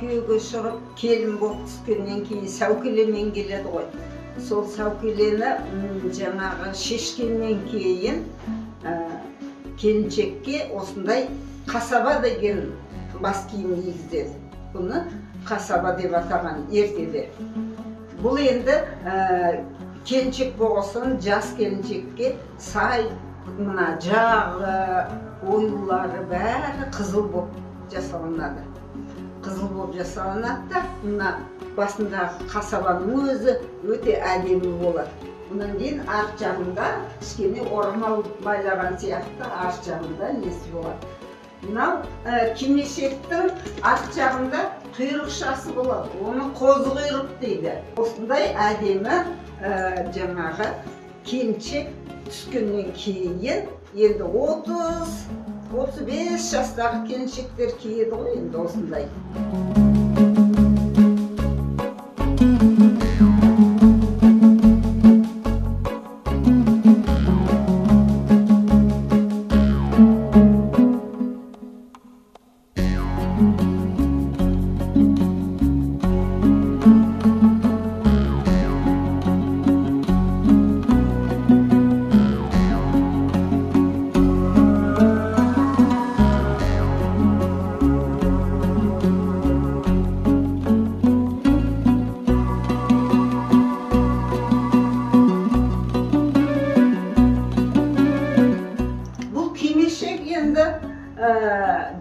күйеуге шығып, келін болып түскеннен кейін сәукелемен келеді ғой. Сол сәукелені жаңағы шешкеннен кейін келіншекке осындай қасаба деген бас киім кигізеді. Бұны қасаба деп атаған ертеде. Бұл енді келіншек болсын, жас келіншекке сай мына жағы, оюлары бәрі қызыл болып жасалынады. Қызыл болып жасалынады да, мына басындағы қасабаның өзі өте әдемі болады. Бұдан кейін арт жағында кішкене орамал байлаған сияқты арт жағында несі болады. Мынау кимешектің арт жағында құйрықшасы болады. Оны қозы құйрық дейді. Осындай әдемі жаңағы келіншек түскеннен кейін енді 30-35 жастағы келіншектер киеді ғой енді осындай.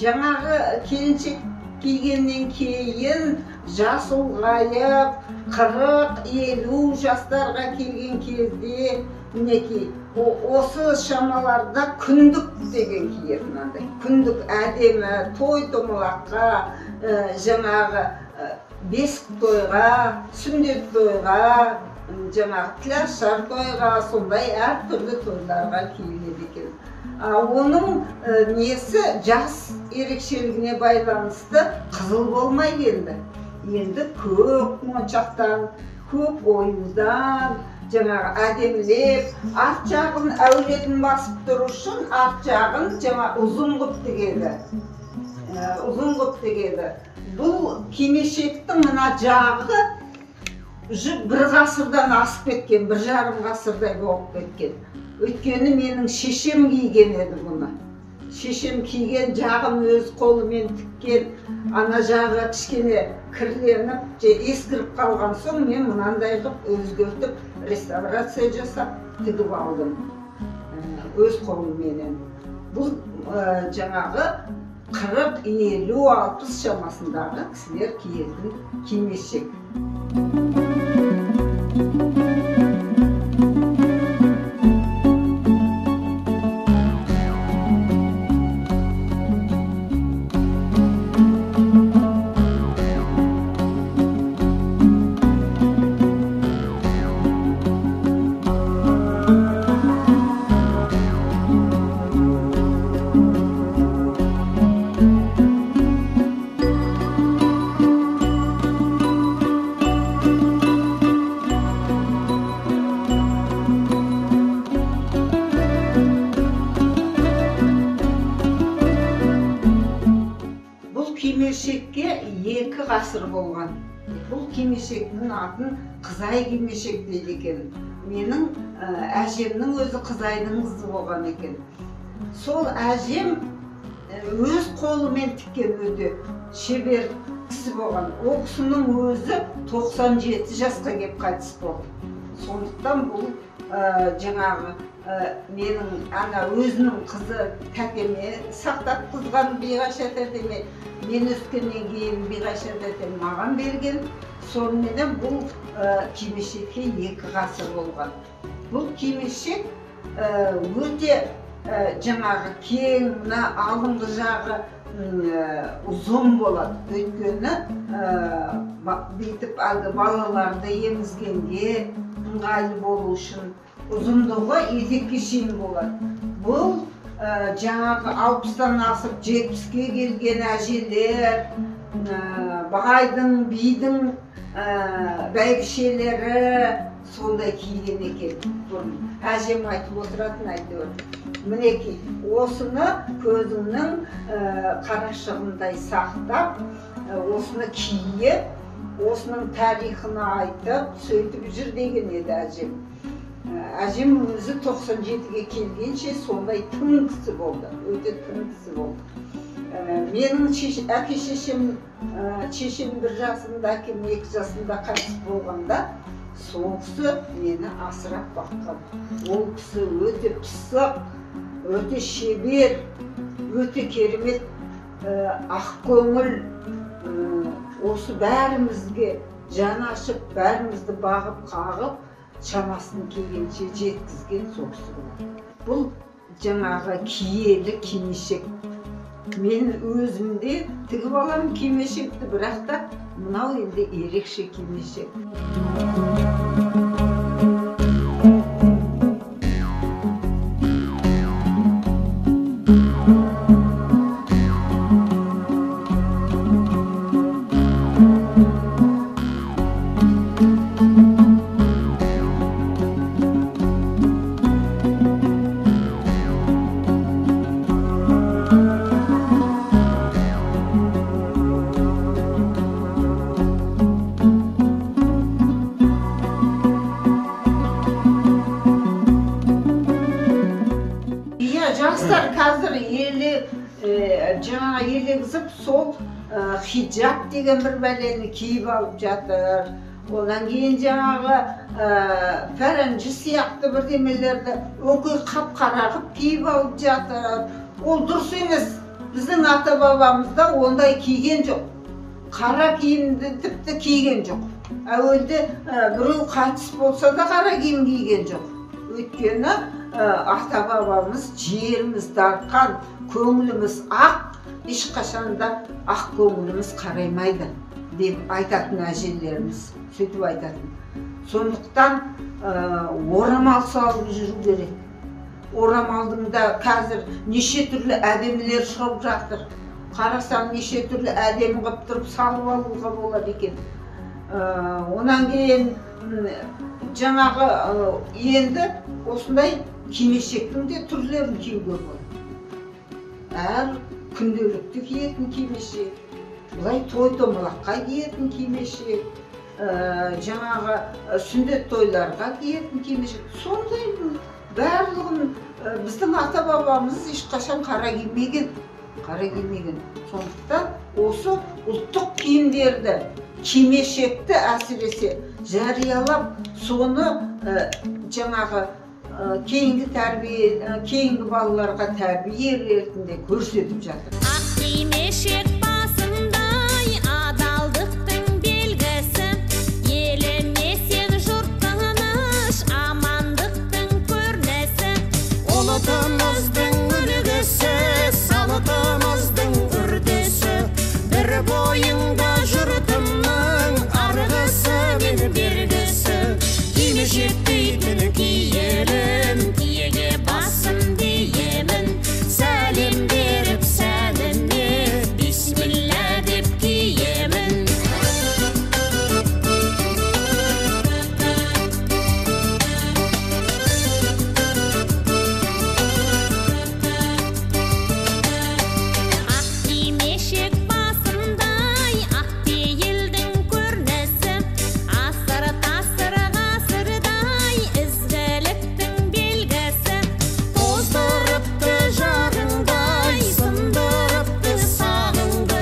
Жаңағы келіншек кигеннен кейін жас ұлғайып 40-50 жастарға келген кезде мінекей осы шамаларда күндік деген киеді мынандай. Күндік әдемі той томалаққа, жаңағы бесік тойға, сүндет тойға, жаңағы тілашар тойға, сондай әртүрлі тойларға киіледі екен. Оның несі жас ерекшелігіне байланысты қызыл болмай келді. Енді көк моншақтан, көк оюдан, жаңағы әдемілеп, арт жағын әулетін басып тұру үшін арт жағын жаңа ұзын қып тігеді. Ұзын қып тігеді. Бұл кимешектің мына жағы бір ғасырдан асып кеткен, 1,5 ғасырдай болып кеткен. Өйткені менің шешем киген еді бұны. Шешем киген, жағын өз қолымен тіккен, ана жағы кішкене кірленіп, ескіріп қалған соң мен мынандай қып өзгертіп, реставрация жасап тігіп алдым өз қолымменен. Бұл жаңағы 40, 50, 60 шамасындағы кісілер киетін кимешек. Кимешекке 2 ғасыр болған. Бұл кимешектің атын Қызай кимешек дейді екен. Менің әжемнің өзі Қызайдың қызы болған екен. Сол әжем өз қолымен тіккен өте шебер кісі болған. Ол кісінің өзі 97 жасқа келіп қайтыс болды. Сондықтан бұл жаңағы менің ана өзінің қызы тәтеме сақтап қызған Биғайша тәтеме, мен өскеннен кейін Биғайша тәтем маған берген. Соныменен бұл кимешекке 2 ғасыр болған. Бұл кимешек өте жаңағы кең, мына алдыңғы жағы ұзын болады. Өйткені бүйтіп әлгі балаларды емізгенге ыңғайлы болу үшін ұзындығы етекке шейін болады. Бұл жаңағы 60-тан асып 70-ке келген әжелер, байдың, бидің бәйбішелері, Сондай киген екен бұрын. Әжем айтып отыратын әйтеуір. Мінекей, осыны көзіңнің қарашығындай сақтап, осыны киіп, осының тарихын айтып, сөйтіп жүр деген еді әжем. Әжем өзі 97-ге келгенше сондай тың кісі болды, өте тың кісі болды. Менің әке шешем, шешем 1 жасында, әкем 2 жасында қайтыс болғанда, сол кісі мені асырап баққан. Ол кісі өте пысық, өте шебер, өте керемет, ақкөңіл, осы бәрімізге жаны ашып, бәрімізді бағып қағып, шамасын келгенше жеткізген сол кісі болады. Бұл жаңағы киелі кимешек. Мен өзімде тігіп аламын кимешекті, бірақ та мынау енді ерекше кимешек. Жастар қазір жаңа елегізіп сол хиджаб деген бір бәлені киіп алып жатыр. Одан кейін жаңағы пәрәнжі сияқты бірдемелерді өңкей қап-қара қып киіп алып жатыр. Ол дұрыс емес. Біздің ата-бабамызда ондай киген жоқ. Қара киімді тіпті киген жоқ. Әуелде біреу қайтыс болса да қара киім киген жоқ. Өйткені ата-бабамыз жеріміз дарқан, көңіліміз ақ, ешқашан да ақ көңіліміз қараймайды деп айтатын әжелеріміз, сөйтіп айтатын. Сондықтан орамал салып жүру керек. Орамалдың да қазір неше түрлі әдемілер шығып жатыр. Қарасаң неше түрлі әдемі қылып тұрып салып алуға болады екен. Онан кейін жаңағы енді осындай кимешектің де түрлерін киюге болады. Әр күнделікті киетін кимешек, былай той томалаққа киетін кимешек, жаңағы сүндет тойларға киетін кимешек. Сондай барлығын біздің ата-бабамыз ешқашан қара кимеген, қара кимеген. Сондықтан осы ұлттық киімдерді, кимешекті әсіресе жариялап, соны жаңағы кейінгі тәрбие, кейінгі балаларға тәрбие ретінде көрсетіп жатыр. Ақ кимешек басындай адалдықтың белгісі, еліме сен жұрт тыныш, амандықтың көрінісі. Ұлтымыздың үлгісі, салтымыздың үрдісі, бір бойыңда жұртымның арғысы мен бергісі. Кимешек дейтін киелім, киеге басым деймін, сәлем беріп сәніме, бисмилля деп киемін. Ақ кимешек басындай ақ пейілдің көрінісі, асыр тасыр ғасырдай ізгіліктің белгісі. Тоздырыпты жарыңдай, сындырыпты сағыңды,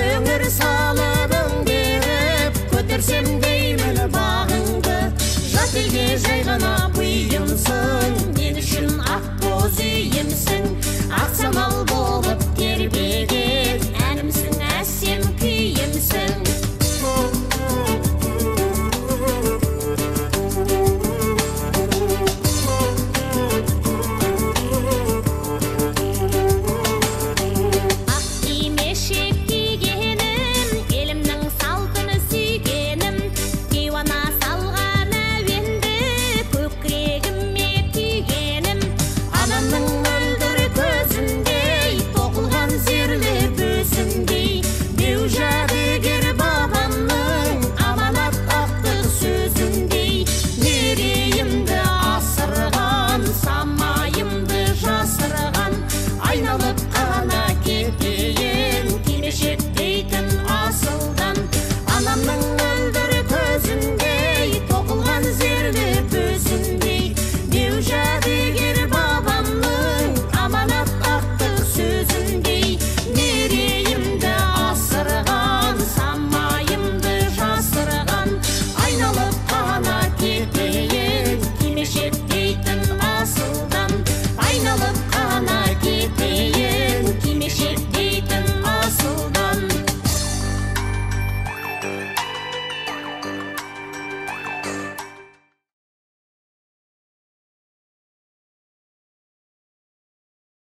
өңір салып өңгеріп, көтерсем деймін бағыңды. Жат елге жай ғана бұйымсың, мен үшін ақ боз үйімсің, ақ самал болып